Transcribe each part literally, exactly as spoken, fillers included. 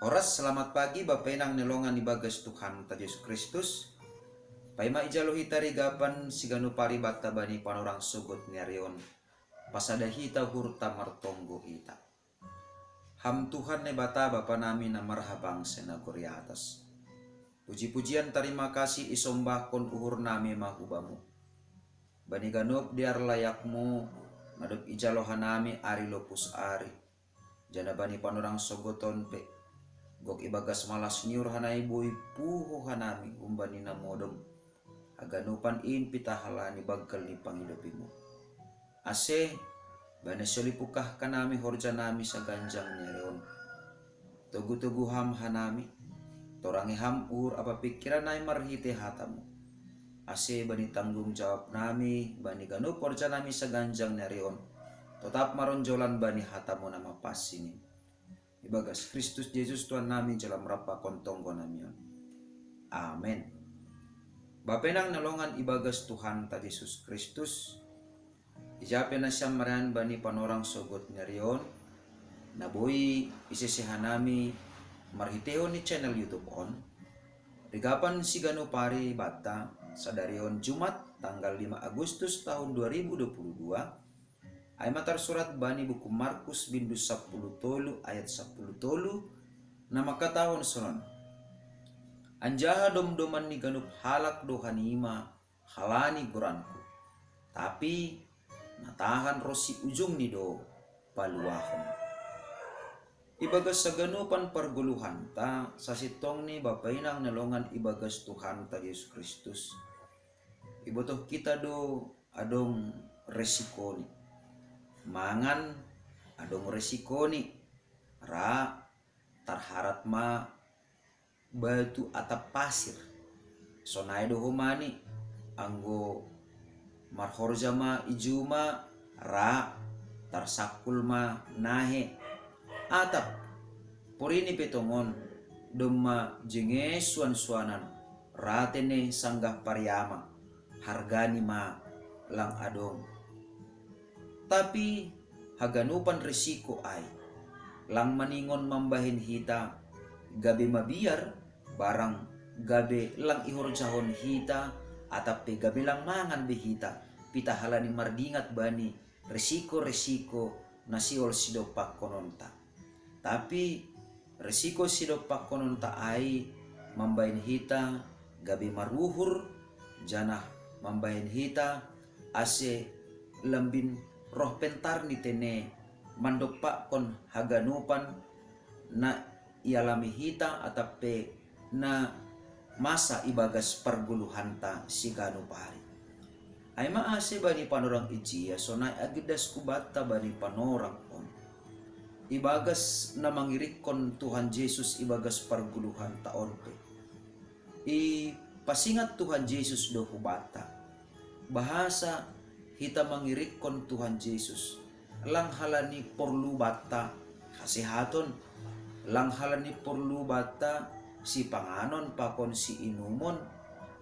Oras, selamat pagi, Bapa inang ni longan ibagas Tuhanta Jesus Kristus. Paima ijalo hita rigapan siganup ari banta bani panorang sogot ni ari on, pasada hita uhurta martonggo hita. Ham Tuhan Naibata Bapa nami na marhabangsa i nagori atas. Puji-pujian tarima kasih isombahkon uhur nami ma hu Bamu. Bani ganup dear layakMu, na dob ijalo hanami ari lopus ari, janah bani panorang sogot on pe, gok ibagas malas ni uhur hanami boi puho hanami humbani na modom, haganupan in pitah halani banggal ni pangidopiMu. Ase, bani soli pungkah hanami horja nami saganjang ni ari on. Togu-togu Ham hanami, torangi Ham uhur ampa pingkiran nami marhitei hataMu. Ase bani tanggung jawab nami, bani ganup horja nami saganjang ni ari on, totap maronjolan bani hataMu na mapansing in. Ibagas Kristus Jesus Tuhan nami, jalo ma rap pakon tonggo nami on. Amen. Bapa inang na longan ibagas Tuhanta Jesus Kristus, ija pe nasiam marianan bani panorang sogot ni ari on, na boi isese hanami marhiteihon ni channel YouTube on, rigapan siganup ari banta, sadari on Jumat tanggal lima Agustus tahun dua ribu dua puluh dua, ai ma tarsurat bani buku Markus bindu sapuluh tolu ayat sapuluh tolu, na mangkatahon sonon: Anjaha domdoman ni ganup halak do hanima halani goranKu, tapi na tahan ronsi ujungni do paluahon. Ibagas haganupan pargoluhanta, sasintongni Bapa inang na longan ibagas Tuhanta Jesus Kristus, ibotoh hita do adong resikoni. Mangan adong resikoni, ra tarharat ma batu atap pasir. Sonai do homani, anggo marhorja ma i juma, ra tarsangkul ma nahe. Atap, porini pe tongon, domma jenge suan-suanan, ra tene sanggah pariama, hargani ma lang adong. Tapi haganupan risiko ai, lang maningon mambahen hita gabe mabiar, barang gabe lang ihorjahon hita, atap pe gabe lang mangan be hita, pitah halani mardingat bani risiko-risiko na sihol sidompakhononta. Tapi risiko sidompakhononta ai mambahen hita gabe maruhur, janah mambahen hita ase lambin roh pentar ni tene mandompakhon haganupan na ialami hita atap pe na masa ibagas pargoluhanta siganup ari. Ai ma ase bani panorang ijia sonai age dasku banta bani panorang on, ibagas na mangirikkon Tuhan Jesus ibagas pargoluhanta on pe. Ipasingat Tuhan Jesus do hubanta, bahasa hita mangirikkon Tuhan Jesus, lang halani porlu banta hasehaton, lang halani porlu banta sipanganon pakon siinumon,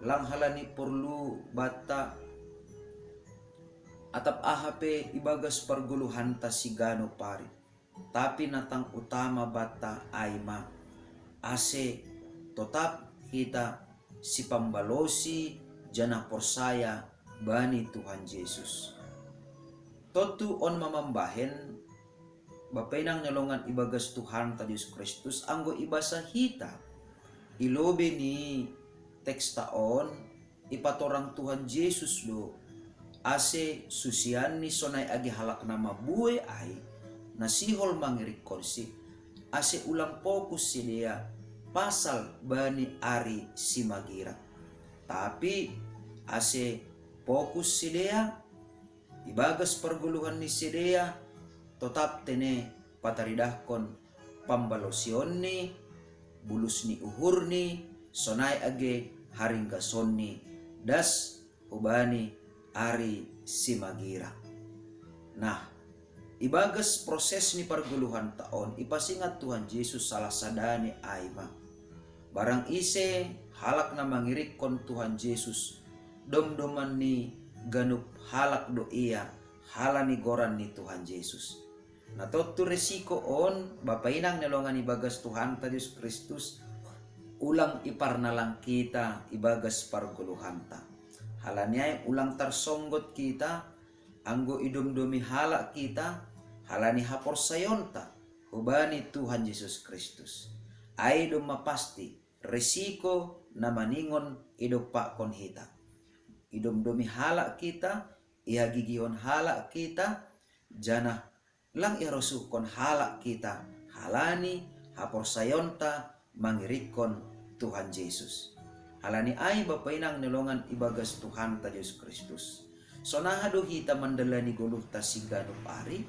lang halani porlu banta atap aha pe ibagas pargoluhanta siganup ari. Tapi na tang utama banta ai ma, ase totap hita sipambalosi janah porsaya bani Tuhan Jesus. Tontu on ma mambahen, Bapa inang na longan ibagas Tuhanta Jesus Kristus, anggo ibasa hita i lobei ni teksta on, ipatorang Tuhan Jesus do, ase susianni sonai age halak na mabuei ai, na sihol mangirikkonsi, ase ulang fokus sidea pasal bani ari simagira. Tapi ase fokus sidea ibagas pargoluhan ni sidea, totap tene pataridahkon pambalosion ni, bulus ni uhur ni, sonai age haringgason ni, das hubani ari simagira. Nah, ibagas proses ni pargoluhanta on ipasingat Tuhan Jesus salah sadani ai ma. Barang ise halak na mangirikkon Tuhan Jesus, domdoman ni ganup halak do ia, halani goran ni Tuhan Jesus. Na tottu resiko on, bapa inang ni longan ibagas Tuhanta Jesus Kristus, ulang iparnalang kita ibagas pargoluhanta. Halani ai ulang tarsonggot kita, anggo idomdomi halak kita, halani haporsayonta hubani Tuhan Jesus Kristus. Ai domma pasti resiko na maningon idompakkon hita. Idomdomi halak kita, ihagigihon halak kita, janah lang iharosuhkon halak kita, halani haporsayonta mangirikkon Tuhan Jesus. Halani ai bapa inang ni longan ibagas Tuhanta Jesus Kristus, sonaha do hita mandalani goluhta siganup ari?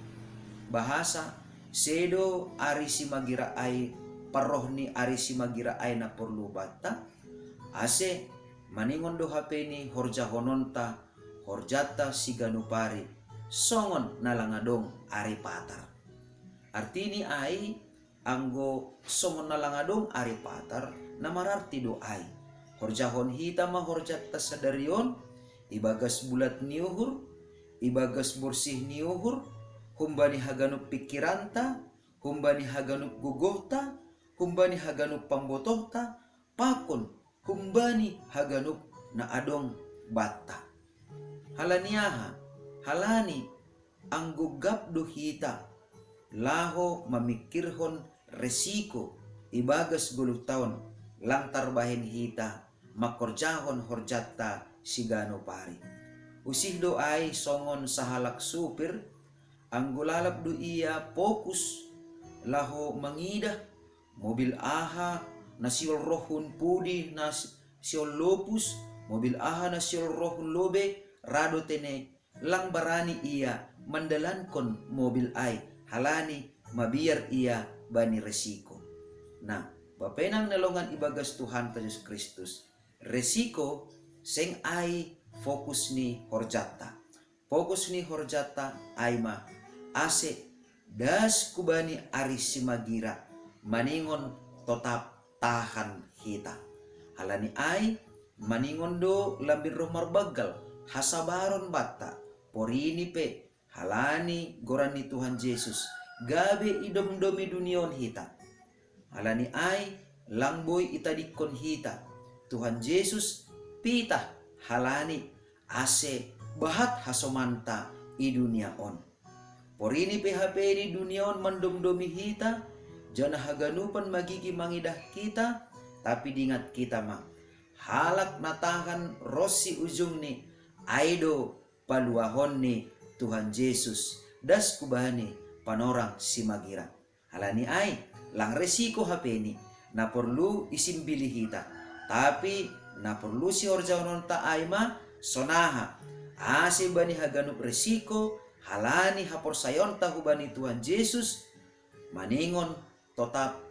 Bahasa, sedo ari simagira ai, parroh ni ari simagira ai na porlu banta, ase maningon do hape ni horjahononta horjanta siganup ari, songon na lang adong ari patar. Artini ai, anggo songon na lang adong ari patar, na mararti do ai, horjahon hita ma horjanta sadari on, ibagas bulat ni uhur, ibagas borsih ni uhur, humbani haganup pingkiranta, humbani haganup gogohta, humbani haganup pambotohta, pakon humbani haganup na adong banta. Halani aha? Halani anggo gap do hita laho mamingkirhon resiko ibagas goluhta on, lang tarbahen hita mangkorjahon horjanta siganup ari. Usih do ai songon sahalak supir, anggo lalap do ia fokus laho mangidah mobil aha na sihol roh hun pudi na si-, sihol lopus, mobil aha na sihol roh hun lobe, ra do tene lang barani ia mandalankon mobil ai, halani mabiar ia bani resiko. Nah, bapa inang ni longan ibagas Tuhanta Jesus Kristus, resiko seng ai fokus ni horjanta. Fokus ni horjanta ai ma ase das hubani ari simagira, maningon totap tahan hita. Halani ai, maningon do lambin roh marbanggal hasabaron banta, porini pe, halani goran ni Tuhan Jesus, gabe idomdomi dunia on hita. Halani ai, lang boi itadingkon hita Tuhan Jesus pitah halani ase bahat hasomanta i dunia on. Porini pe hape ni dunia on mandomdomi hita, janah haganupan magigi mangidah hita, tapi dingat hita ma, halak na tahan ronsi ujungni, ai do paluahon ni Tuhan Jesus das hubani panorang simagira. Halani ai, lang resiko hapeni, na porlu isimbili hita, tapi na porlu sihorjahononta ai ma, sonaha ase bani haganup resiko, halani haporsayonta hubani Tuhan Jesus, maningon totap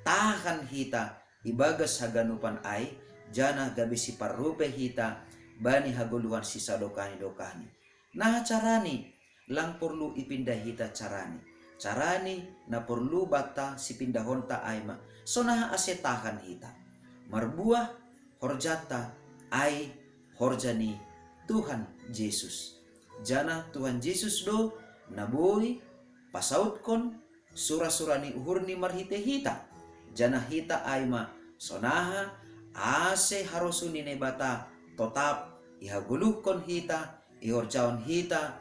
tahan hita ibagas haganupan ai, janah gabe siparrupei hita bani hagoluhan sisadokahni-dokahni. Naha carani, lang porlu ipinda hita carani. Carani na porlu banta sipindahonta ai ma, sonaha ase tahan hita. Marbuah horjanta ai horja ni Tuhan Jesus. Janah Tuhan Jesus do na boi pasautkon sura-sura ni uhurni marhite hita. Janah hita ai ma, sonaha ase harosuh ni Naibata totap ihagoluhkon hita, ihorjahon hita,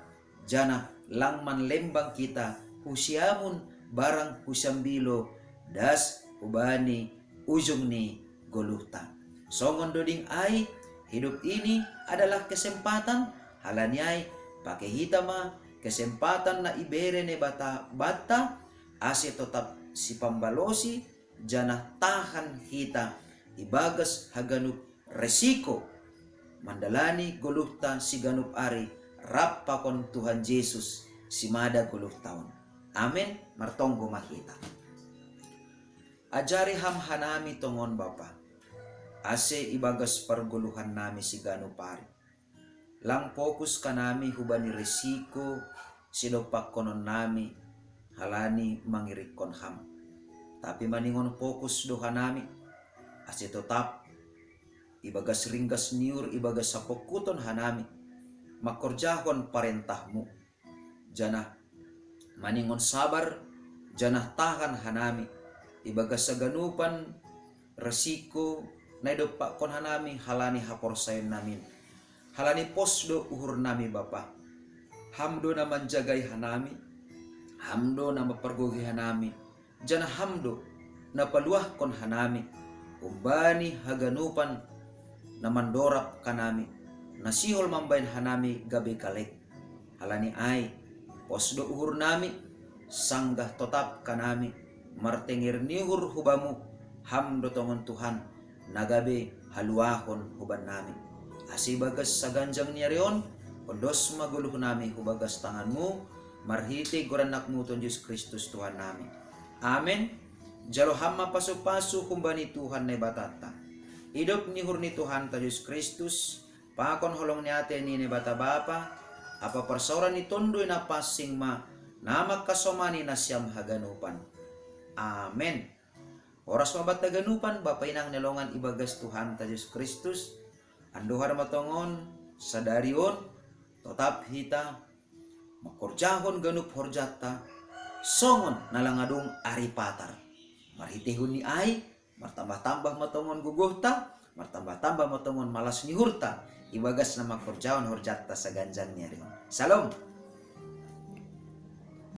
janah lang manlembang hita husiamun barang husiambilo das hubani ujung ni goluhta. Songon doding ai, hidup ini adalah kesempatan, halani ai pake hita ma kesempatan na ibere Naibata banta, ase totap sipambalosi janah tahan hita ibagas haganup resiko mandalani goluhta siganup ari rap pakon Tuhan Jesus simada goluhta on. Amen. Martonggo ma hita. Ajari Ham hanami tongon Bapa, ase ibagas pargoluhannami siganup ari lang fokus hanami hubani resiko sidompakkononnami halani mangirikkon Ham. Tapi maningon fokus do hanami, ase totap ibagas ringgas ni uhur ibagas sapongkuton hanami mangkorjahon parentah-Mu. Janah maningon sabar, janah tahan hanami ibagas saganupan resiko na idompakkon hanami halani haporsayaon namin. Halani pos do uhur nami, Bapa. Ham do na manjagai hanami, Ham do na mampargogoi hanami, janah Ham do na paluahkon hanami humbani haganupan na mandorab hanami, na sihol mambahen hanami gabe galek. Halani ai, pos do uhur nami, sanggah totap hanami martenger ni uhur hu Bamu. Ham do tongon Tuhan, na gabe haluahon huban nami. Ase ibagas saganjang ni ari on, ondos ma goluh nami hu bagas tanganMu, marhitei goran AnakMu Tuhan Jesus Kristus Tuhan nami. Amen. Jalo Ham ma pasu-pasu humbani Tuhan Naibatanta. Idop ni uhur ni Tuhanta Jesus Kristus, pakon holong ni atei ni Naibata Bapa, ampa parsaoran ni Tonduy Napansing ma na mangkasomani nasiam haganupan. Amen. Horas ma banta haganupan, Bapa inang na hinaholongan ibagas Tuhanta Jesus Kristus, andohar ma tongon, sadari on, totap hita mangkorjahon ganup horjanta, songon na lang adong ari patar. Marhiteihon ni ai, martambah-tambah ma tongon gogohta, martambah-tambah ma tongon malas ni uhurta, ibagas na mangkorjahon horjanta saganjang ni ari on. Salom.